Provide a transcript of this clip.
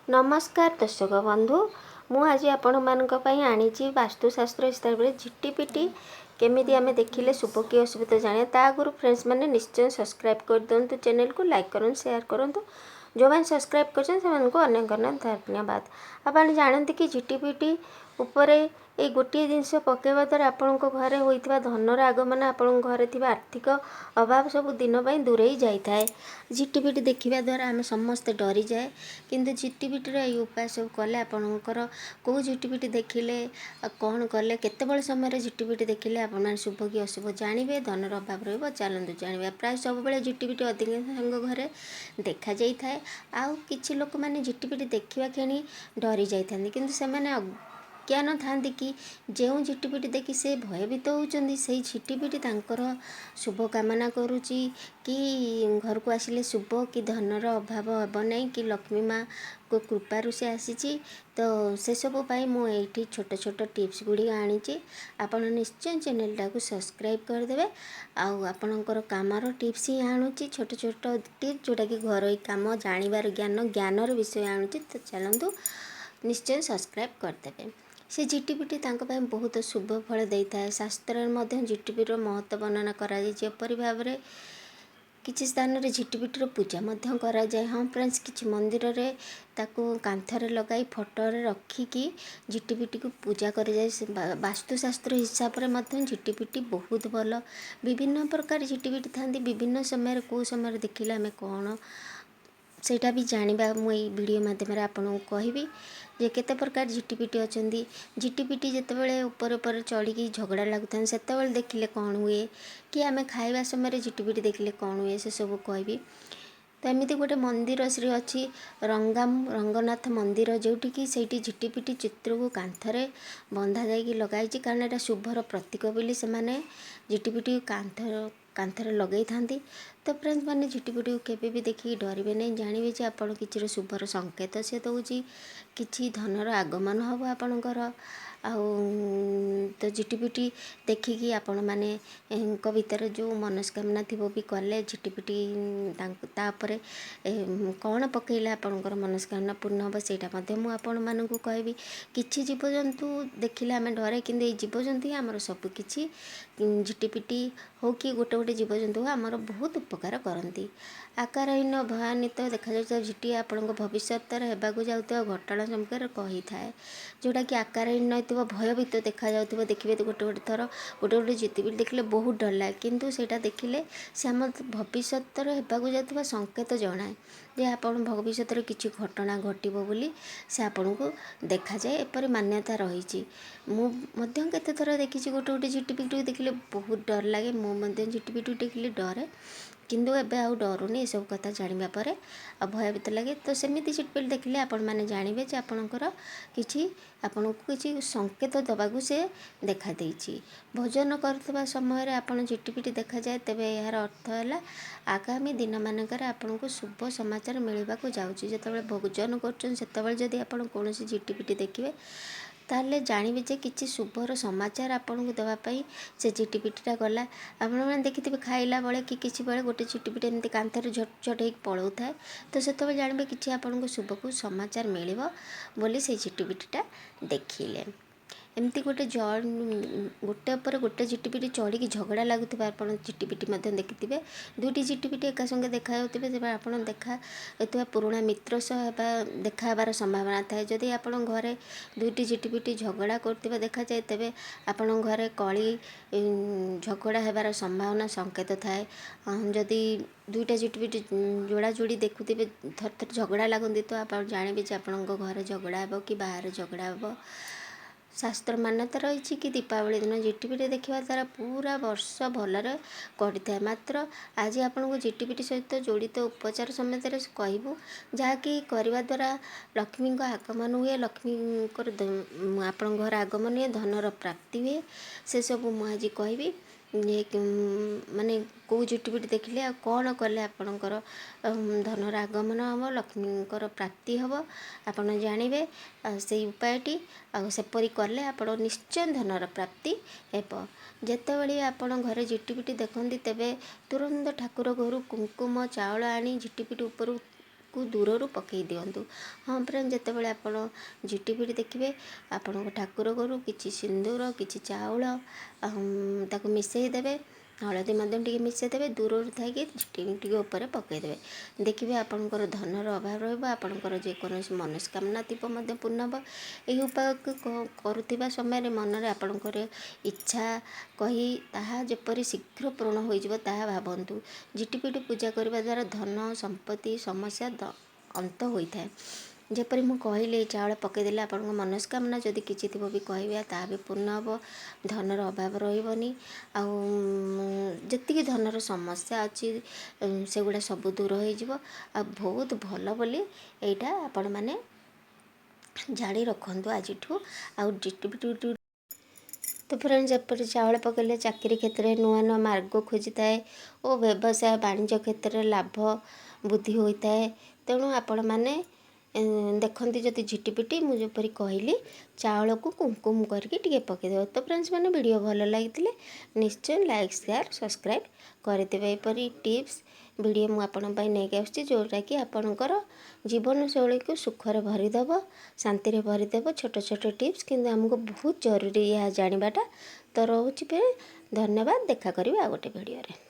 ନମସ୍କାର ଦର୍ଶକ ବନ୍ଧୁ, ମୁଁ ଆଜି ଆପଣମାନଙ୍କ ପାଇଁ ଆଣିଛି ବାସ୍ତୁଶାସ୍ତ୍ର ହିସାବରେ ଝିଟିପିଟି କେମିତି ଆମେ ଦେଖିଲେ ଶୁଭ କି ଅଶୁଭ ଜାଣିବା। ତା ଆଗରୁ ଫ୍ରେଣ୍ଡସ୍ ମାନେ ନିଶ୍ଚୟ ସବସ୍କ୍ରାଇବ୍ କରିଦିଅନ୍ତୁ ଚ୍ୟାନେଲକୁ, ଲାଇକ୍ କରନ୍ତୁ, ସେୟାର କରନ୍ତୁ। ଯେଉଁମାନେ ସବସ୍କ୍ରାଇବ୍ କରିଛନ୍ତି, ସେମାନଙ୍କୁ ଅନେକ ଅନେକ ଧନ୍ୟବାଦ। ଆପଣ ଜାଣନ୍ତି କି ଝିଟିପିଟି ଉପରେ ଏଇ ଗୋଟିଏ ଜିନିଷ ପକାଇବା ଦ୍ୱାରା ଆପଣଙ୍କ ଘରେ ହୋଇଥିବା ଧନର ଆଗମନ, ଆପଣଙ୍କ ଘରେ ଥିବା ଆର୍ଥିକ ଅଭାବ ସବୁ ଦିନ ପାଇଁ ଦୂରେଇ ଯାଇଥାଏ। ଝିଟିପିଟି ଦେଖିବା ଦ୍ୱାରା ଆମେ ସମସ୍ତେ ଡରିଯାଏ, କିନ୍ତୁ ଝିଟିପିଟିର ଏଇ ଉପାୟ ସବୁ କଲେ, ଆପଣଙ୍କର କେଉଁ ଝିଟିପିଟି ଦେଖିଲେ, କ'ଣ କଲେ, କେତେବେଳେ ସମୟରେ ଝିଟିପିଟି ଦେଖିଲେ ଆପଣମାନେ ଶୁଭ କି ଅଶୁଭ ଜାଣିବେ, ଧନର ଅଭାବ ରହିବ, ଚାଲନ୍ତୁ ଜାଣିବା। ପ୍ରାୟ ସବୁବେଳେ ଝିଟିପିଟି ଅଧିକାଂଶଙ୍କ ଘରେ ଦେଖାଯାଇଥାଏ। ଆଉ କିଛି ଲୋକମାନେ ଝିଟିପିଟି ଦେଖିବା କ୍ଷଣି ଡରି ଯାଇଥାନ୍ତି, କିନ୍ତୁ ସେମାନେ ଅଜ୍ଞାନ ଥାନ୍ତି କି ଯେଉଁ ଝିଟିପିଟି ଦେଖି ସେ ଭୟଭୀତ ହେଉଛନ୍ତି, ସେଇ ଝିଟିପିଟି ତାଙ୍କର ଶୁଭ କାମନା କରୁଛି କି ଘରକୁ ଆସିଲେ ଶୁଭ କି ଧନର ଅଭାବ ହେବ ନାହିଁ କି ଲକ୍ଷ୍ମୀ ମା'ଙ୍କ କୃପାରୁ ସେ ଆସିଛି। ତ ସେସବୁ ପାଇଁ ମୁଁ ଏଇଠି ଛୋଟ ଛୋଟ ଟିପ୍ସ ଗୁଡ଼ିକ ଆଣିଛି। ଆପଣ ନିଶ୍ଚୟ ଚ୍ୟାନେଲଟାକୁ ସବସ୍କ୍ରାଇବ୍ କରିଦେବେ। ଆଉ ଆପଣଙ୍କର କାମର ଟିପ୍ସ ହିଁ ଆଣୁଛି, ଛୋଟ ଛୋଟ ଟିପ୍ସ, ଯେଉଁଟାକି ଘରୋଇ କାମ ଜାଣିବାର ଜ୍ଞାନର ବିଷୟ ଆଣୁଛି। ତ ଚାଲନ୍ତୁ, ନିଶ୍ଚୟ ସବସ୍କ୍ରାଇବ୍ କରିଦେବେ। ସେ ଝିଟିପିଟି ତାଙ୍କ ପାଇଁ ବହୁତ ଶୁଭ ଫଳ ଦେଇଥାଏ। ଶାସ୍ତ୍ରରେ ମଧ୍ୟ ଝିଟିପିଟିର ମହତ୍ତ୍ୱ ବର୍ଣ୍ଣନା କରାଯାଇଛି। ଏପରି ଭାବରେ କିଛି ସ୍ଥାନରେ ଝିଟିପିଟିର ପୂଜା ମଧ୍ୟ କରାଯାଏ। ହଁ ଫ୍ରେଣ୍ଡସ୍, କିଛି ମନ୍ଦିରରେ ତାକୁ କାନ୍ଥରେ ଲଗାଇ, ଫଟୋରେ ରଖିକି ଝିଟିପିଟିକୁ ପୂଜା କରାଯାଏ। ସେ ବାସ୍ତୁଶାସ୍ତ୍ର ହିସାବରେ ମଧ୍ୟ ଝିଟିପିଟି ବହୁତ ଭଲ। ବିଭିନ୍ନ ପ୍ରକାର ଝିଟିପିଟି ଥାନ୍ତି। ବିଭିନ୍ନ ସମୟରେ, କେଉଁ ସମୟରେ ଦେଖିଲେ ଆମେ କ'ଣ, ସେଇଟା ବି ଜାଣିବା। ମୁଁ ଏଇ ଭିଡ଼ିଓ ମାଧ୍ୟମରେ ଆପଣଙ୍କୁ କହିବି ଯେ କେତେ ପ୍ରକାର ଝିଟିପିଟି ଅଛନ୍ତି, ଝିଟିପିଟି ଯେତେବେଳେ ଉପରେ ଉପରେ ଚଢ଼ିକି ଝଗଡ଼ା ଲାଗୁଥାନ୍ତି, ସେତେବେଳେ ଦେଖିଲେ କ'ଣ ହୁଏ, କି ଆମେ ଖାଇବା ସମୟରେ ଝିଟିପିଟି ଦେଖିଲେ କ'ଣ ହୁଏ, ସେସବୁ କହିବି। ତ ଏମିତି ଗୋଟେ ମନ୍ଦିର ଶ୍ରୀ ଅଛି ରଙ୍ଗାମ ରଙ୍ଗନାଥ ମନ୍ଦିର, ଯେଉଁଠିକି ସେଇଠି ଝିଟିପିଟି ଚିତ୍ରକୁ କାନ୍ଥରେ ବନ୍ଧା ଯାଇକି ଲଗାହେଇଛି, କାରଣ ଏଇଟା ଶୁଭର ପ୍ରତୀକ ବୋଲି ସେମାନେ ଝିଟିପିଟି କାନ୍ଥରେ ଲଗାଇଥାନ୍ତି। ତ ଫ୍ରେଣ୍ଡସ୍ ମାନେ, ଝିଟିପିଟିକୁ କେବେ ବି ଦେଖିକି ଡରିବେ ନାହିଁ। ଜାଣିବେ ଯେ ଆପଣ କିଛିର ଶୁଭର ସଂକେତ ସେ ଦେଉଛି, କିଛି ଧନର ଆଗମନ ହେବ ଆପଣଙ୍କର। ଆଉ ତ ଝିଟିପିଟି ଦେଖିକି ଆପଣମାନେ ଙ୍କ ଭିତରେ ଯେଉଁ ମନସ୍କାମନା ଥିବ ବି କଲେ, ଝିଟିପିଟି ତାଙ୍କୁ ତାପରେ କ'ଣ ପକାଇଲେ ଆପଣଙ୍କର ମନସ୍କାମନା ପୂର୍ଣ୍ଣ ହେବ, ସେଇଟା ମଧ୍ୟ ମୁଁ ଆପଣମାନଙ୍କୁ କହିବି। କିଛି ଜୀବଜନ୍ତୁ ଦେଖିଲେ ଆମେ ଡରେ, କିନ୍ତୁ ଏଇ ଜୀବଜନ୍ତୁ ହିଁ ଆମର ସବୁକିଛି। ଝିଟିପିଟି ହଉ କି ଗୋଟେ ଗୋଟେ ଜୀବଜନ୍ତୁ ହଉ, ଆମର ବହୁତ ଉପକାର କରନ୍ତି। ଆକାରହୀନ ଭୟାନ୍ୱିତ ଦେଖାଯାଉଥିବା ଝିଟି ଆପଣଙ୍କ ଭବିଷ୍ୟତରେ ହେବାକୁ ଯାଉଥିବା ଘଟଣା ସମ୍ପର୍କରେ କହିଥାଏ। ଯେଉଁଟାକି ଆକାରହୀନ ହେଇଥିବ, ଭୟଭୀତ ଦେଖାଯାଉଥିବ, ଦେଖିବେ ଗୋଟେ ଗୋଟେ ଥର ଗୋଟେ ଗୋଟେ ଝିଟିପିଟି ଦେଖିଲେ ବହୁତ ଡର ଲାଗେ, କିନ୍ତୁ ସେଇଟା ଦେଖିଲେ ସେ ଆମ ଭବିଷ୍ୟତରେ ହେବାକୁ ଯାଉଥିବା ସଂକେତ ଜଣାଏ ଯେ ଆପଣ ଭବିଷ୍ୟତରେ କିଛି ଘଟଣା ଘଟିବ ବୋଲି ସେ ଆପଣଙ୍କୁ ଦେଖାଯାଏ। ଏପରି ମାନ୍ୟତା ରହିଛି। ମୁଁ ମଧ୍ୟ କେତେ ଥର ଦେଖିଛି, ଗୋଟେ ଗୋଟେ ଝିଟିପିଟିକୁ ଦେଖିଲେ ବହୁତ ଡର ଲାଗେ। ମୁଁ ମଧ୍ୟ ଝିଟିପିଟିକୁ ଦେଖିଲେ ଡରେ, କିନ୍ତୁ ଏବେ ଆଉ ଡରୁନି ଏସବୁ କଥା ଜାଣିବା ପରେ। ଆଉ ଭୟଭୀତ ଲାଗେ। ତ ସେମିତି ଝିଟିପିଟି ଦେଖିଲେ ଆପଣମାନେ ଜାଣିବେ ଯେ ଆପଣଙ୍କୁ କିଛି ସଂକେତ ଦେବାକୁ ସେ ଦେଖାଦେଇଛି। ଭୋଜନ କରୁଥିବା ସମୟରେ ଆପଣ ଝିଟିପିଟି ଦେଖାଯାଏ, ତେବେ ଏହାର ଅର୍ଥ ହେଲା ଆଗାମୀ ଦିନମାନଙ୍କରେ ଆପଣଙ୍କୁ ଶୁଭ ସମାଚାର ମିଳିବାକୁ ଯାଉଛି। ଯେତେବେଳେ ଭୋଜନ କରୁଛନ୍ତି, ସେତେବେଳେ ଯଦି ଆପଣ କୌଣସି ଝିଟିପିଟି ଦେଖିବେ, ତାହେଲେ ଜାଣିବେ ଯେ କିଛି ଶୁଭର ସମାଚାର ଆପଣଙ୍କୁ ଦେବା ପାଇଁ ସେ ଝିଟିପିଟିଟା ଗଲା। ଆପଣମାନେ ଦେଖିଥିବେ, ଖାଇଲା ବେଳେ କି କିଛି ବେଳେ ଗୋଟେ ଝିଟିପିଟି ଏମିତି କାନ୍ଥରେ ଝଟ ଝଟ ହେଇକି ପଳାଉଥାଏ। ତ ସେତେବେଳେ ଜାଣିବେ କିଛି ଆପଣଙ୍କୁ ଶୁଭକୁ ସମାଚାର ମିଳିବ ବୋଲି ସେଇ ଝିଟିପିଟିଟା ଦେଖିଲେ। ଏମିତି ଗୋଟେ ଉପରେ ଗୋଟେ ଝିଟିପିଟି ଚଢ଼ିକି ଝଗଡ଼ା ଲାଗୁଥିବା ଆପଣ ଝିଟିପିଟି ମଧ୍ୟ ଦେଖିଥିବେ। ଦୁଇଟି ଝିଟିପିଟି ଏକା ସଙ୍ଗେ ଦେଖାଯାଉଥିବେ, ତେବେ ଆପଣ ଦେଖା ହେଉଥିବା ପୁରୁଣା ମିତ୍ର ସହ ଦେଖା ହେବାର ସମ୍ଭାବନା ଥାଏ। ଯଦି ଆପଣଙ୍କ ଘରେ ଦୁଇଟି ଝିଟିପିଟି ଝଗଡ଼ା କରୁଥିବା ଦେଖାଯାଏ, ତେବେ ଆପଣଙ୍କ ଘରେ କଳି ଝଗଡ଼ା ହେବାର ସମ୍ଭାବନା ସଂକେତ ଥାଏ। ଯଦି ଦୁଇଟା ଝିଟିପିଟି ଯୋଡ଼ା ଯୋଡ଼ି ଦେଖୁଥିବେ, ଥରେ ଥରେ ଝଗଡ଼ା ଲାଗନ୍ତି, ତ ଆପଣ ଜାଣିବେ ଯେ ଆପଣଙ୍କ ଘରେ ଝଗଡ଼ା ହେବ କି ବାହାରେ ଝଗଡ଼ା ହେବ। ଶାସ୍ତ୍ର ମାନ୍ୟତା ରହିଛି କି ଦୀପାବଳି ଦିନ ଝିଟିପିଟି ଦେଖିବା ଦ୍ୱାରା ପୁରା ବର୍ଷ ଭଲରେ କଟିଥାଏ। ମାତ୍ର ଆଜି ଆପଣଙ୍କୁ ଝିଟିପିଟି ସହିତ ଜଡ଼ିତ ଉପଚାର ସମେତରେ କହିବୁ, ଯାହାକି କରିବା ଦ୍ୱାରା ଲକ୍ଷ୍ମୀଙ୍କ ଆଗମନ ହୁଏ, ଲକ୍ଷ୍ମୀଙ୍କର ଆପଣଙ୍କ ଘର ଆଗମନ ହୁଏ, ଧନର ପ୍ରାପ୍ତି ହୁଏ। ସେସବୁ ମୁଁ ଆଜି କହିବି, ମାନେ କେଉଁ ଝିଟିପିଟି ଦେଖିଲେ ଆଉ କ'ଣ କଲେ ଆପଣଙ୍କର ଧନର ଆଗମନ ହେବ, ଲକ୍ଷ୍ମୀଙ୍କର ପ୍ରାପ୍ତି ହେବ, ଆପଣ ଜାଣିବେ ସେଇ ଉପାୟଟି। ଆଉ ସେପରି କଲେ ଆପଣ ନିଶ୍ଚୟ ଧନର ପ୍ରାପ୍ତି ହେବ। ଯେତେବେଳେ ଆପଣ ଘରେ ଝିଟିପିଟି ଦେଖନ୍ତି, ତେବେ ତୁରନ୍ତ ଠାକୁର ଘରୁ କୁଙ୍କୁମ ଚାଉଳ ଆଣି ଝିଟିପିଟି ଉପରକୁ ଦୂରରୁ ପକାଇ ଦିଅନ୍ତୁ। ହଁ ଫ୍ରେଣ୍ଡ, ଯେତେବେଳେ ଆପଣ ଝିଟିପିଟି ଦେଖିବେ, ଆପଣଙ୍କ ଠାକୁର ଘରୁ କିଛି ସିନ୍ଦୁର, କିଛି ଚାଉଳ ତାକୁ ମିଶାଇ ଦେବେ, ହଳଦୀ ମଧ୍ୟ ଟିକେ ମିଶାଇ ଦେବେ, ଦୂରରୁ ଥାଇକି ଝିଟିପିଟି ଉପରେ ପକାଇଦେବେ। ଦେଖିବେ ଆପଣଙ୍କର ଧନର ଅଭାବ ରହିବ, ଆପଣଙ୍କର ଯେକୌଣସି ମନସ୍କାମନା ଥିବ ମଧ୍ୟ ପୂର୍ଣ୍ଣ ହେବ। ଏହି ଉପାୟକୁ କରୁଥିବା ସମୟରେ ମନରେ ଆପଣଙ୍କର ଇଚ୍ଛା କହି ତାହା ଯେପରି ଶୀଘ୍ର ପୂରଣ ହୋଇଯିବ ତାହା ଭାବନ୍ତୁ। ଝିଟିପିଟି ପୂଜା କରିବା ଦ୍ୱାରା ଧନ ସମ୍ପତ୍ତି ସମସ୍ୟା ଅନ୍ତ ହୋଇଥାଏ। ଯେପରି ମୁଁ କହିଲି, ଚାଉଳ ପକାଇଦେଲେ ଆପଣଙ୍କ ମନସ୍କାମନା ଯଦି କିଛି ଥିବ ବି କହିବେ, ତାହା ବି ପୂର୍ଣ୍ଣ ହେବ, ଧନର ଅଭାବ ରହିବନି, ଆଉ ଯେତିକି ଧନର ସମସ୍ୟା ଅଛି ସେଗୁଡ଼ା ସବୁ ଦୂର ହେଇଯିବ। ଆଉ ବହୁତ ଭଲ ବୋଲି ଏଇଟା ଆପଣମାନେ ଜାଣି ରଖନ୍ତୁ ଆଜିଠୁ। ଆଉ ଝିଟିପିଟି ତ ଫ୍ରେଣ୍ଡ, ଯେପରି ଚାଉଳ ପକାଇଲେ ଚାକିରି କ୍ଷେତ୍ରରେ ନୂଆ ନୂଆ ମାର୍ଗ ଖୋଜିଥାଏ ଓ ବ୍ୟବସାୟ ବାଣିଜ୍ୟ କ୍ଷେତ୍ରରେ ଲାଭ ବୃଦ୍ଧି ହୋଇଥାଏ। ତେଣୁ ଆପଣମାନେ ଦେଖନ୍ତି ଯଦି ଝିଟିପିଟି, ମୁଁ ଯେପରି କହିଲି, ଚାଉଳକୁ କୁମକୁମ କରିକି ଟିକେ ପକାଇଦେବ। ତ ଫ୍ରେଣ୍ଡସ୍ ମାନେ, ଭିଡ଼ିଓ ଭଲ ଲାଗିଥିଲେ ନିଶ୍ଚୟ ଲାଇକ୍, ସେୟାର, ସବସ୍କ୍ରାଇବ୍ କରିଦେବେ। ଏପରି ଟିପ୍ସ ଭିଡ଼ିଓ ମୁଁ ଆପଣଙ୍କ ପାଇଁ ନେଇକି ଆସୁଛି, ଯେଉଁଟାକି ଆପଣଙ୍କର ଜୀବନଶୈଳୀକୁ ସୁଖରେ ଭରିଦେବ, ଶାନ୍ତିରେ ଭରିଦେବ। ଛୋଟ ଛୋଟ ଟିପ୍ସ, କିନ୍ତୁ ଆମକୁ ବହୁତ ଜରୁରୀ ଏହା ଜାଣିବାଟା। ତ ରହୁଛି ଫେର, ଧନ୍ୟବାଦ, ଦେଖା କରିବି ଆଉ ଗୋଟେ ଭିଡ଼ିଓରେ।